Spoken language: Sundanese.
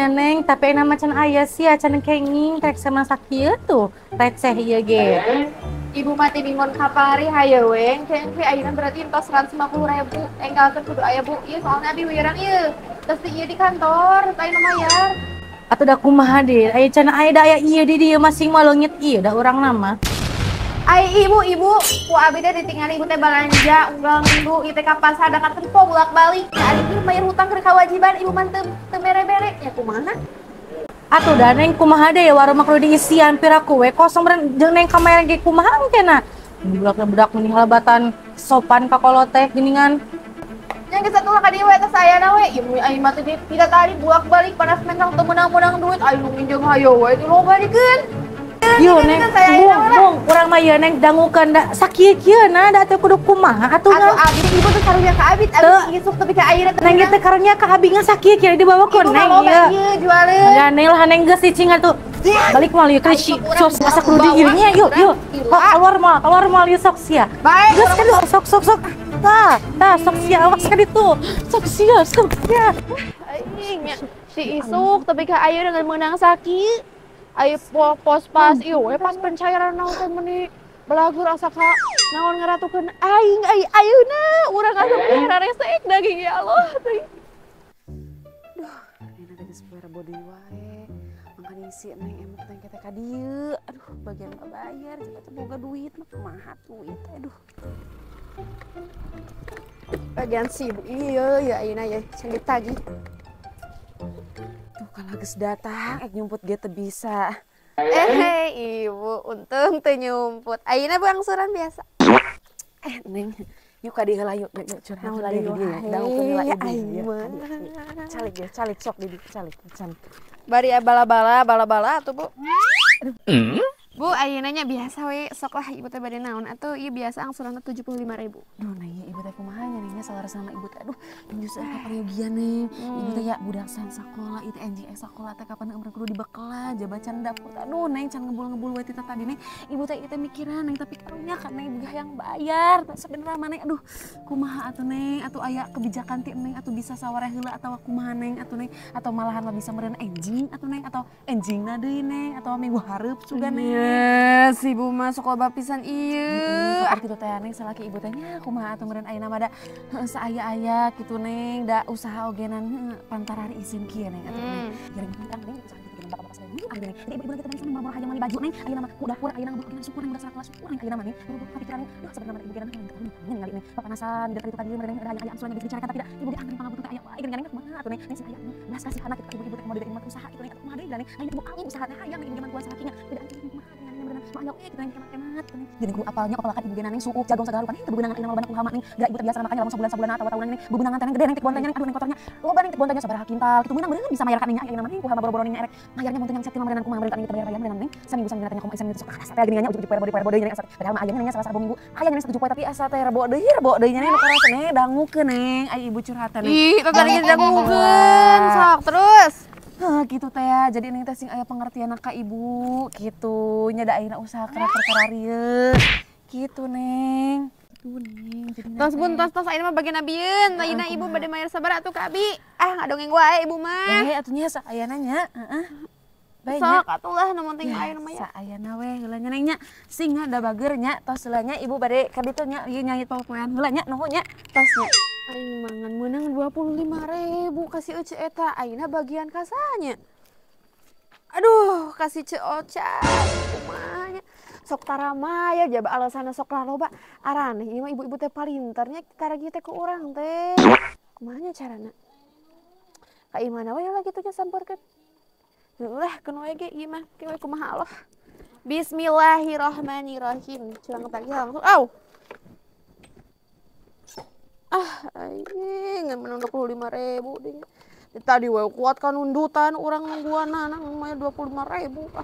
Nya Neng, tapi enak macan aya sih acan kenging rek sama sakieu tuh. Receh ieu ge. Ibu mati bingon kapari hayo we, engke ayeuna berarti entos 150.000. Enggalkeun kudu aya Bu. Ieu soalna abi wirang ieu. Terus di ieu di kantor, teu aya nu mayar. Atuh da kumaha deui? Aya can aya da aya ieu di dieu masing maleungit ieu da urang nama. Ai ibu, ku abi teh ditingali ibu teh balanja unggal minggu ieu teh ka pasar da ka tempo bolak-balik. Ya ari ieu bayar hutang keur kewajiban ibu mah teu mere-mere. Ya kumaha? Atuh da Neng kumaha deui warung mah kudu diisian piraku we kosong meureun jeung Neng kamayan ge kumaha engkena. Budak-budak meni halebatan sopan ka kolot teh geuningan. Nya geus atuh ka dieu we tos ayana we. Ieu aing mah teh tidak tadi bolak-balik panas mentang teu meunang-meunang duit aing nu nginjeum hayo we diloba dikeun. Yo Neng, bung, urang mah ieu Neng dangukeun da sakieu-kieuna da teh kudu kumaha atuh. Atuh abi ibu teh karunya ka abi, abi isuk tepi ka ayeuna teh. Neng teh karunya ka abi ngan sakieu-kieu dibawakeun Neng ieu. Jualeun. Ya Neng lah Neng geus cicing atuh. Balik moal ieu ka si sok asa kudu di ieu nya yuk yuk. Keluar moal ieu sok sia. Baik. Geus ka sok sok sok. Tah, tah sok sia awas ka ditu. Sok sia, sok sia. Aing nya si isuk tepi ka ayeuna ngan meunang sakieu. Ayo pos pas ieu we pas pencairan naon teh meuni belagur asa ka naon ngaratukeun aing ai ayeuna urang asa pelihara resek daging ya Allah teh. Duh, ayeuna teh geus poe Rebo deui wae. Mangkana si Neng emok teh teh ka dieu. Aduh, bagian bayar coba teh boga duit mah kumaha tuh ieu teh aduh. Bagian sibuk ieu ya ayeuna ya can ditagih. Tuh kalau geus datang, nyumput ge teu bisa. Ibu, untung teu nyumput. Ayeuna Bu angsuran biasa. Neng, yuk ka dieu heula yuk, yuk curhat heula di dieu ya. Dangukeun heula ibu. Calik ya, calik sok di dieu, calik, calik. Bari bala-bala, bala-bala atuh Bu. Bu, ayeuna nya biasa we, sok lah ibu teh bade naon atuh ieu biasa angsuran 75.000. Duh, Neng, ibu teh kumaha nya Neng salar sama ibu teh. Aduh, nyusah ka peryogian Neng. Ibu teh ya budak san sakola, ieu teh enjing sakola teh kapan eureun kudu dibekala, jabacan dapur. Aduh, Neng can ngebul-ngebul we tita tadi Neng. Ibu teh ieu teh mikiran Neng tapi karunya ka Neng ibu hayang bayar. Sebenarnya mah Neng aduh, kumaha atuh Neng atuh aya kebijakan ti Neng atuh bisa sawareh heula atawa kumaha Neng atuh Neng atau malahan mah bisa meureun enjing atuh Neng atau enjingna deui Neng atau minggu hareup sugan Neng. Yes, ibu mah sok loba pisan ieu. Kapan kitu teh Neng salaki ibu teh nya kumaha atuh meureun ayeuna mah da saaya-aya kitu Neng da usaha ogenan pantarari izin kieu Neng atuh Neng. Jaring hutang Neng usaha kitu bapak-bapak sadaya nih Neng. Jadi ibu-ibu lagi teh sama mama hayang meuli baju Neng ayeuna mah ku dapur ayeuna ngebul ogenan syukur Neng budak sakola syukur Neng ayeuna mah Neng. Buru-buru kapikiran Neng. Duh sebenarnya mah ibu geuna ningali Neng papanasan da tadi meureun ada aya angsuran geus dicarikan tapi da ibu ge angkeun pangabutuh teh aya wae geuningan Neng kumaha atuh Neng. Neng sing aya belas kasihan kitu ibu-ibu teh mau diberi mah usaha kitu Neng atuh kumaha deui da Neng. Ayeuna ibu kawin usaha teh hayang ibu ge mantuan salakinya. Tidak anjing kumaha mah aya kitu Neng hemat-hemat kitu Neng. Jadi kudu apalnya apalakan ibu ge Neng suuk jagong sagala rupa Neng teu bebenangan ayeuna mah loba kuhama Neng. Geura ibu teh biasa makanya lamun sabulan-sabulana atawa tahunan Neng bebenangan teh Neng gede Neng tik bontenya Neng aduh Neng kotornya. Loba Neng tik bontenya sabaraha kintal kitu meunang meureun bisa mayar ka Neng ayeuna mah Neng kuhama boro-boro Neng erek. Mayarnya mun teu nyang mah meureun kumaha meureun teh bayar-bayar meureun Neng. Saminggu saminggu teh komo saminggu sok asa teh geuningan nya ujug-ujug poe rebo deui Neng asa. Padahal mah aya Neng salah minggu. Aya Neng 7 poe tapi asa teh rebo deui nya Neng nu karasa Neng dangukeun Neng ai ibu curhat teh Neng. Ih, tadi dangukeun sok terus. Heh gitu teh ya, jadi Neng teh sing aya pengertian ka ibu gitu nya da ayeuna usaha kerak-kerak gitu Neng. Tuh Neng, jadi tos bun tos tos ayeuna mah bagian abieun, ayeuna ibu bade mayar sabaraha atuh ka abi. Ah ngadongeng wae ibu mah. Eh atuh nya saayana nya, heeh. Bae nya. Sok atuh lah nu penting ayeuna mah ya. Saayana we heula nya Neng nya. Sing da bager nya tos heula nya ibu bade ka ditu nya ieu nyait papoean heula nya nuhun nya tos nya. Aing mangan meunang 25.000 kasih euceu eta ayeuna bagian kasanya. Aduh, kasih Ceu Oca kumaha nya. Sok taramaya jaba alasanna sok laloba. Araneh ieu mah ibu-ibu teh palinternya taragi teh ku urang teh. Kumaha nya carana? Ka imana we lah kitu nya sampeurkeun. Heuh, keun we ge ieu mah, ke we kumaha Allah. Bismillahirrahmanirrahim. Curang tagih langsung. Au. Ah, aing ngan menang 25.000 deui. Tadi we kuat kan undutan urang nungguan nang mayar 25.000 ah.